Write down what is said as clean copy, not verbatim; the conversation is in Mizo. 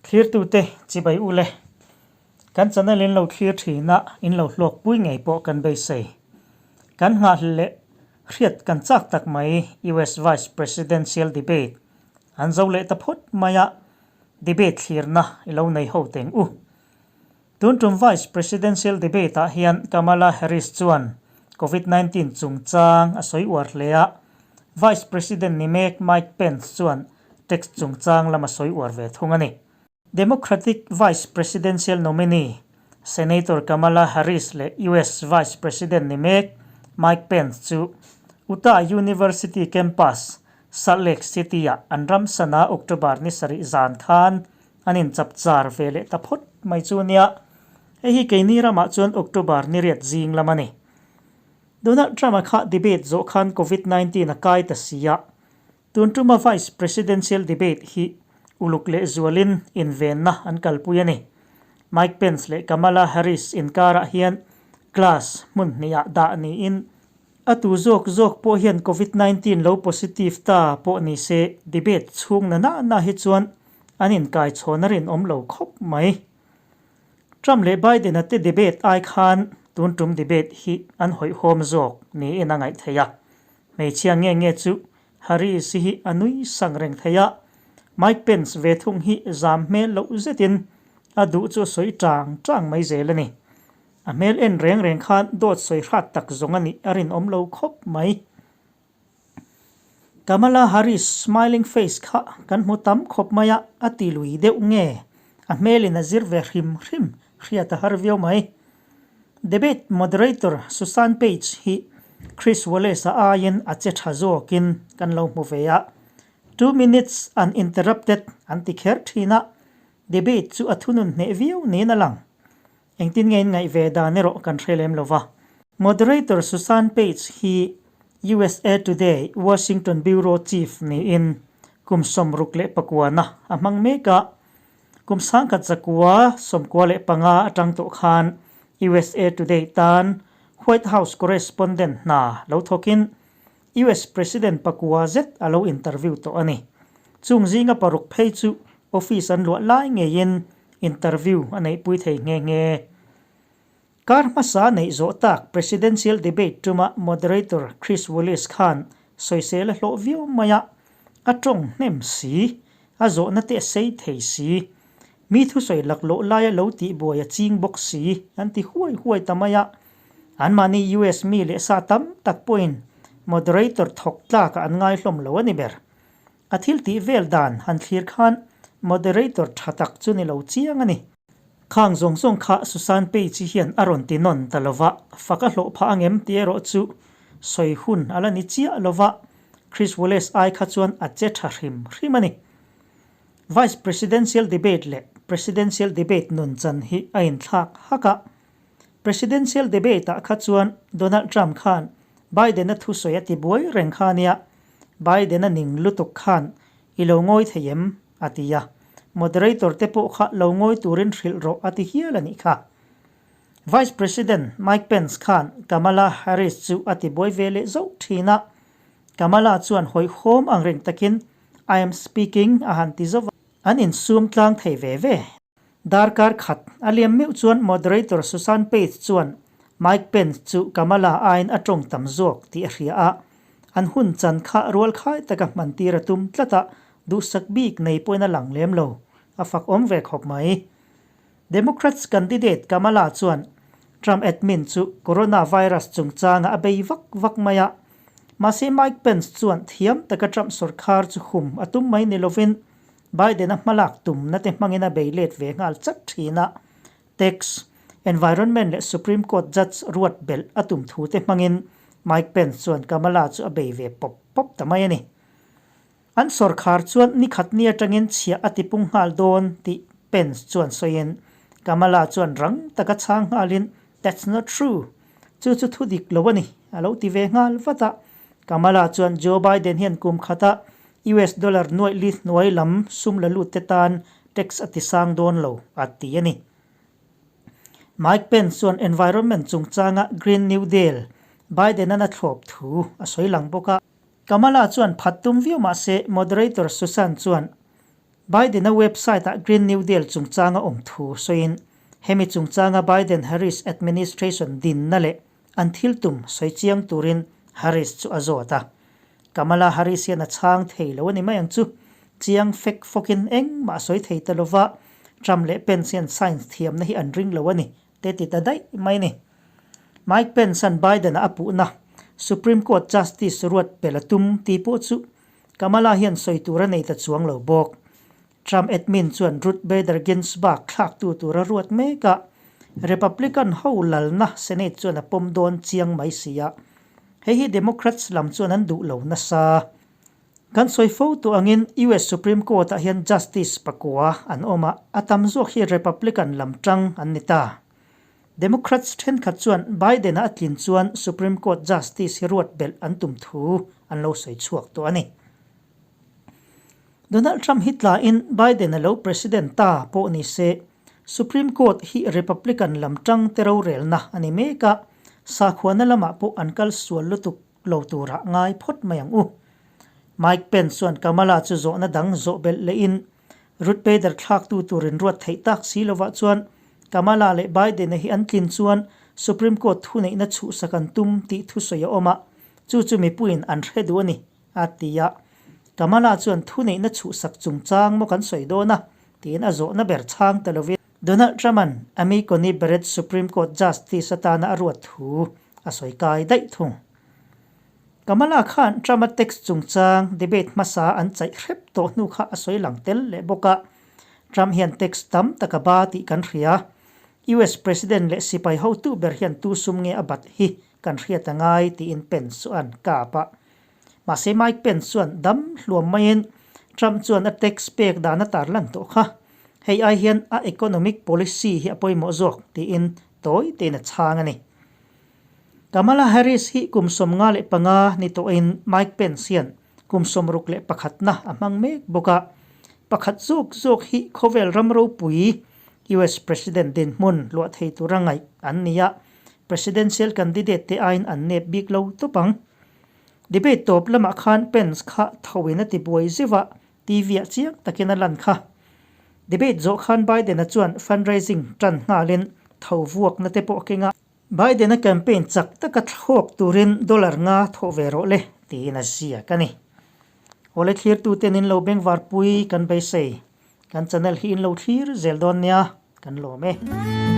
Thlirtute chibai ule. Kan channel in lo thlir thin a, in lo hlawkpui ngei pawh kan beisei. Kan nghahhlelh leh hriat kan chak tak mai US Vice Presidential Debate an zo leh ta phawt mai a, debate thlirna i lo nei ho teng u. Tun tum Vice Presidential Debate ah hian Kamala Harris chuan Covid 19 chungchang a sawi uar hle a, Vice President ni mek Mike Pence chuan tax chungchang lam a sawi uar ve thung a ni. Democratic Vice Presidential nominee Senator Kamala Harris leh US Vice President ni mek Mike Pence chu Utah University campus, Salt Lake City-ah an ram sana October ni sarih zan khan An inchapchar ve leh ta phawt mai chu nia. Hei hi keini ramah chuan October ni riat zing lam a ni. Donald Trump-a kha debate zawh khan Covid 19 a kai ta si a. Tun tuma Vice Presidential debate hi uluk leh zualin invenna an kalpui a ni. Mike Pence leh Kamala Harris inkarah hian class hmun hnihah dah niin A tu zawk zawk pawh hian Covid 19 lo positive ta pawh ni se debate chhung na na na hi chuan an inkai chhawn a rinawm lo khawp mai. Trump leh Biden-a te debate ai khan tun tum debate hi an hawihhawm zawk niin a ngaih theih a. Hmeichhia nge nge chu Harris-i hi a nui sang reng thei a, Mike Pence ve thung hi zam hmel loh zetin a duh chu a sawi tang tang mai zel a ni. A hmel en reng reng khan dawt sawi hrat tak zawng a nih a rinawm lo khawp mai. Kamala Harris smiling face kha kan hmu tam khawp mai a, a ti lui deuh nge a hmelin a zir ve hrim hrim hriat a har viau mai. Debate moderator Susan Page hi Chris Wallace-a aiin a che tha zawkin kan lo hmu ve a, 2 minutes uninterrupted an ti kher thin a, debate chu a thunun hneh viau niin a lang. Engtin nge in ngaih ve dan erawh kan hre lem lo va. Moderator Susan Page hi usa Today Washington Bureau Chief niin kum 69 na a hmang mek a. Kum 1995 atang tawh khan usa Today tan White House correspondent hna lo thawkin US President pakua zet a lo interview tawh a ni. Chung zinga paruk phei chu office an luah lai ngeiin interview a neihpui thei nghe nghe. Kar hmasa neih zawh tak Presidential Debate tuma moderator Chris Wallace khan sawisel a hlawh viau mai a, a tawng hnem si, a zawhna te a sei thei si, mi thusawi laklawh laia lo tihbuai a ching bawk si an ti huai huai ta mai a. Anmahni US mi leh sa tam tak pawhin moderator thawk tlakah an ngai hlawm lo a ni ber. A thil tih vel dan han thlir khan moderator tha tak chu ni lo chiang a ni. Khang zawng zawng kha Susan Page-i hian a rawn ti nawn ta lo va, fak a hlawh phah angem tih erawh chu sawi hun a la ni chiah lo va, Chris Wallace ai kha chuan a che tha hrim hrim a ni. Vice Presidential Debate leh Presidential Debate nun chan hi a inthlak hak a. Presidential Debate-ah kha chuan Donald Trump khan Biden-a thusawi a ti buai reng kha nia, Biden-a ning lutuk khan i lo ngawi thei em? a ti a, moderator te pawh kha lo ngawi turin hrilh rawh a ti hial a nih kha. Vice President Mike Pence khan Kamala Harris chu a ti buai ve leh zauh thin a, Kamala chuan hawihhawm ang reng takin I am speaking a han ti zauh a, an insum tlang thei ve ve. Darkar khat a liam meuh chuan moderator Susan Page chuan Mike Pence chu Kamala aiin a tawng tam zawk tih a hria a, an hun chan kha rual khai taka hman tir a tum tlat a, duhsak bik nei pawhin a lang lem lo, a fak awm ve khawp mai. Democrats candidate Kamala chuan Trump admin chu coronavirus chungchangah a bei vak vak mai a, mahse Mike Pence chuan thiam taka Trump sorkar chu hum a tum mai ni lovin Biden-a hmalak tumna te hmangin a bei let ve nghal chat thin a, Tax, Environment leh Supreme Court Judge ruat belh a tum thu te hmangin Mike Pence chuan Kamala chu a bei ve pawp pawp ta mai a ni. An sawrkhar chuan nikhat ni atangin chhiah a tipung nghal dawn tih Pence chuan sawiin Kamala chuan rang taka chhang nghalin That's not true. Chu chu thu dik lo a ni, a lo ti ve nghal vat a. Kamala chuan Joe Biden hian kum khata US dollar nuaih li hnuai lam sum la lut te tan tax a ti sang dawn lo, a ti a ni. Mike Pence chuan environment chungchanga Green New Deal, Biden-an a thlawp thu a sawi lang bawk a. Kamala chuan phat tum viau mah se moderator Susan chuan Biden-a website-ah Green New Deal chungchanga awm thu sawiin, hemi chungchanga Biden-Harris administration dinna leh an thil tum sawi chiang turin Harris chu a zawt a. Kamala Harris hian a chhang thei lo a ni mai ang chu. Chiang fek fawkin engmah a sawi thei ta lova, Trump leh Pence hian science thiamna hi an ring lo a ni, te ti ta daih mai a ni. Mike Pence-a'n Biden-a a puhna Supreme Court Justice ruat pel a tum tih pawh chu Kamala hian sawi tur a nei ta chuang lo bawk. Trump admin chuan Ruth Bader Ginsburg thlaktu tur a ruat mek a, Republican ho lalna Senate chuan a pawm dawn chiang mai si a. Hei hi Democrats lam chuan an duh lo nasa. Kan sawi fo tawh angin US Supreme Court ah hian Justice pakua an awm a, a tam zawk hi Republican lam tang an ni ta. Democrats thenkhat chuan Biden-a a tlin chuan Supreme Court Justice hi ruat belh an tum thu an lo sawi chhuak tawh a ni. Donald Trump hi tlain Biden a lo President ta pawh ni se, Supreme Court hi Republican lam tang te rorelna a ni mek a, sakhuana lamah pawh an kal sual lutuk lo turah ngai phawt mai ang u. Mike Pence chuan Kamala chu zawhna dang zawh belh lehin Ruth Bader thlaktu tur inruat theih tak si lovah chuan Kamala leh Biden-a hi an tlin chuan Supreme Court thuneihna chhuhsak an tum tih thusawi a awm a, chu chu mipuiin an hre duh a ni, a ti a. Kamala chuan thuneihna chhuhsak chungchang maw kan sawi dawn a? tiin a zawhna ber chhang ta lovin Donald Trump-a'n Amy Coney Barrett Supreme Court Justice atana a ruat thu a sawi kai daih thung. Kamala khan Trump-a tax chungchang debate hmasa an chaih hrep tawh hnu kha a sawi lang tel leh bawk a. Trump hian tax tam tak a ba tih kan hria. US President leh sipai hotu ber hian tu sum nge a bat hi kan hriat a ngai tiin Pence chu an kap a. Mahse Mike Pence chuan dam hluam maiin Trump chuan a tax pek dan a tarlan tawh kha. Hei ai hian a economic policy hi a pawimawh zawk tiin tawi tein a chhang a ni. Kamala Harris hi kum 55 ni tawhin Mike Pence hian kum 61 na a hmang mek bawk a. Pakhat zawk zawk hi khawvel ram ropui US President dinhmun luah thei tura ngaih an ni a, Presidential candidate te aiin an nep bik lo tawp ang. Debate tawp lamah khan Pence kha thoin a ti buai zeuh a, TV ah chiang takin a lan kha. Debate zawh khan Biden-a chuan fundraising tan nghalin tho vuakna te pawh a keng a. Biden-a campaign chak taka thlawk turin dollar nga thawh ve rawh le tiin a ziak a ni. Awle thlirtuten in lo bengvarpui kan beisei. Kan channel hi in lo thlir zel dawn nia, kan lawm e.